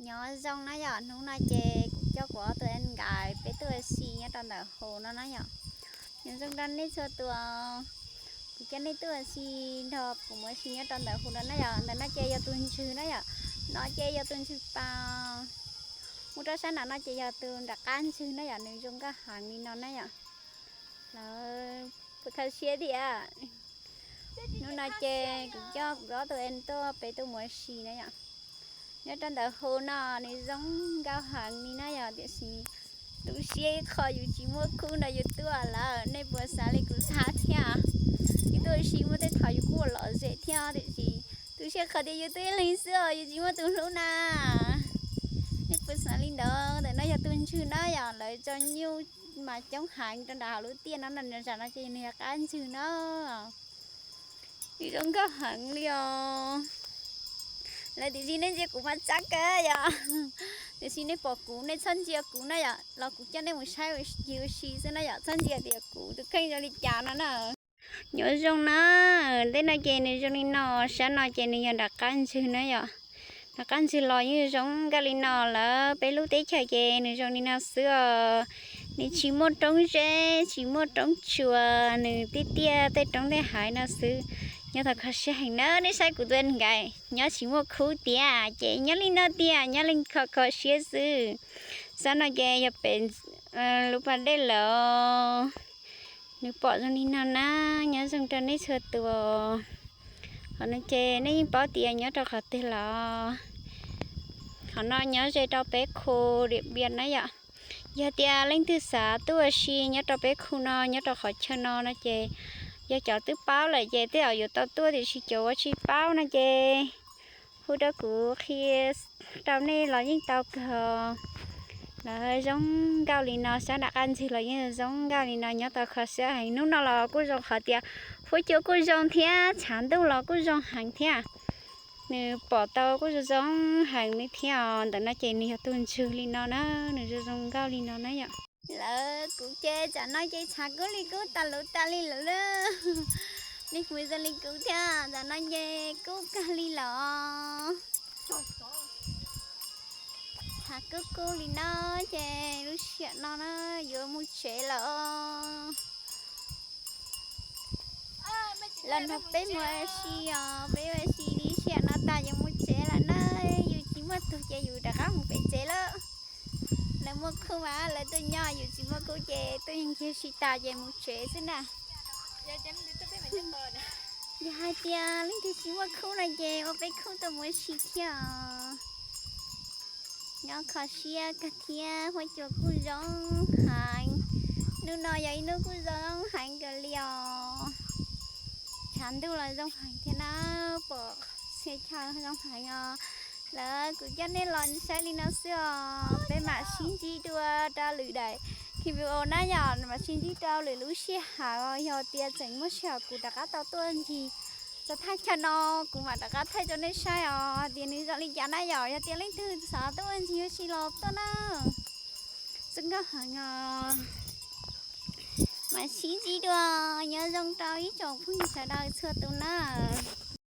Nyob zoo na yom, hnub no ces kuv coj kuv ob tug nkais peb tuaj ua si nyob rau ntawm hauv no na yom. Nyob zoo rau nej txhua tus, kuv coj nej tuaj ua si nrog kuv mus ua si nyob rau ntawm hauv no na yom. Ntawm no ces yog tus ntswg na yom, no ces yog tus ntswg pas. Mus rau sab nram no ces yog tus nram qab ntswg na yom, nws zoo nkauj heev li no na yom. Lawv puas kho siab thiab? Hnub no ces kuv coj kuv ob tug es tuaj peb tuaj mus ua si na yom. Nyob rau ntawm hauv no nws zoo nkauj heev li na yom, tiam sis tu siab ib qho yus tsis muaj khub nrog yus tuaj lawm, nej puas xav li kuv xav thiab? Yus tuaj ua si muaj tej thaum yus kuj ua lom zem thiab, tiam sis tu siab qhov tias yus tuaj ib leeg xwb os, yus tsis muaj tus hlub na. Nej puas xav li ntawd? Ntawm no yog tus ntswg na yom, lawv tso nyuj mas coob heev rau nram hauv lub tiaj no, nram no ces nws yog qab ntswg na. Nws zoo nkauj heev li os. Lawv tiam sis nej ntsia kuv mas tsab kawg yom. Tiam sis nej pom kuv nej txhob ntsia kuv na yom, los kuv coj nej mus saib yus ua si xwb na yom, txhob ntsia tias kuv tus kheej zoo li cas no na. Nyob zoo na, tej no ces nws zoo li no, sab no ces nws yog nram qab ntswg na yom. Nram qab ntswg los yeej zoo nkauj li no lawm, peb lub teb chaws ces nws zoo li no xwb os. Nws tsis muaj roob zeb, tsis muaj roob tsua, nws tiaj tiaj tej roob tej hav no xwb. Nyob tau kho siab heev na, nej saib kuv tus nkais nyob tsis muaj khub tiag ces nyob li no tiag, nyob li kho kho siab xwb. Sab no ces yog pem lub pas dej lawm. Nws pom zoo li no na, nyob zoo rau nej txhua tus. Qhov no ces nej yeej paub tias nyob rau qhov twg los. Qhov no nyob ze rau peb khu Diam Npiam na yom. Yog tias leej twg xav tuaj ua si nyob rau peb khu no, nyob rau qhov chaw no no ces yog cov twb paub lawm ces tej zaum yuav tau tuaj, tiam sis cov uas tsis paub no ces hu rau kuv qhia rau nej los yeej tau kawg. Lawv zoo nkauj li no, sab nram qab ntswg los yeej zoo nkauj li no, nyob tau kho siab heev. Hnub no los kuj zoo qhov tias huab cua kuj zoo thiab tshav ntuj los kuj zoo heev thiab. Nws pom tau kuj zoo zoo heev li thiab os. Ntawm no ces nws yog tus ntswg li no na, nws zoo zoo nkauj li no na yom. Lawv kuv ces tam no ces tshav kub li kub tas luv tas li lawm lauj. Nej kuj zoo li kuv thiab, tam no ces kub kawg li lawm. Tshav kub kub li no ces lub sij hawm no na yuav mus tsev lawm. Los nrog peb mus ua si os, peb ua si lub sij hawm no tas yuav mus tsev lawm na. Yus tsis muaj tus ces yus rov qab mus pem tsev lawm. Lawv muaj khub mas lawv tuaj nyob, yus tsis muaj khub ces tuaj nyiag si tas ces mus tsev xwb na. Yog hais tias leej twg tsis muaj khub no ces ua peb khub tuaj mus ua si thiab os. Nyob kho siab kawg thiab, huab cua kuj zoo heev. Hnub no yog ib hnub kuj zoo heev kawg li os. Tshav ntuj los zoo heev thiab na, pom txhia chaw zoo heev os. Lawv kuv coj nej los saib li no xwb os, peb mam sib ntsib dua rau lwm daim video na yom, mam sib ntsib rau lwm lub sij hawm os. Yog tias tseem muaj sij hawm kuv rov qab tau tuaj ncig txog thaj chaw no, kuv mam rov qab thaij rau nej saib os tias nws zoo li cas na yom. Yog tias leej twg xav tuaj ncig ua si los tuaj na. Zoo nkauj heev os. Mam sib ntsib dua, nyob zoo rau ib tsoom phooj ywg sawv daws txhua tus na.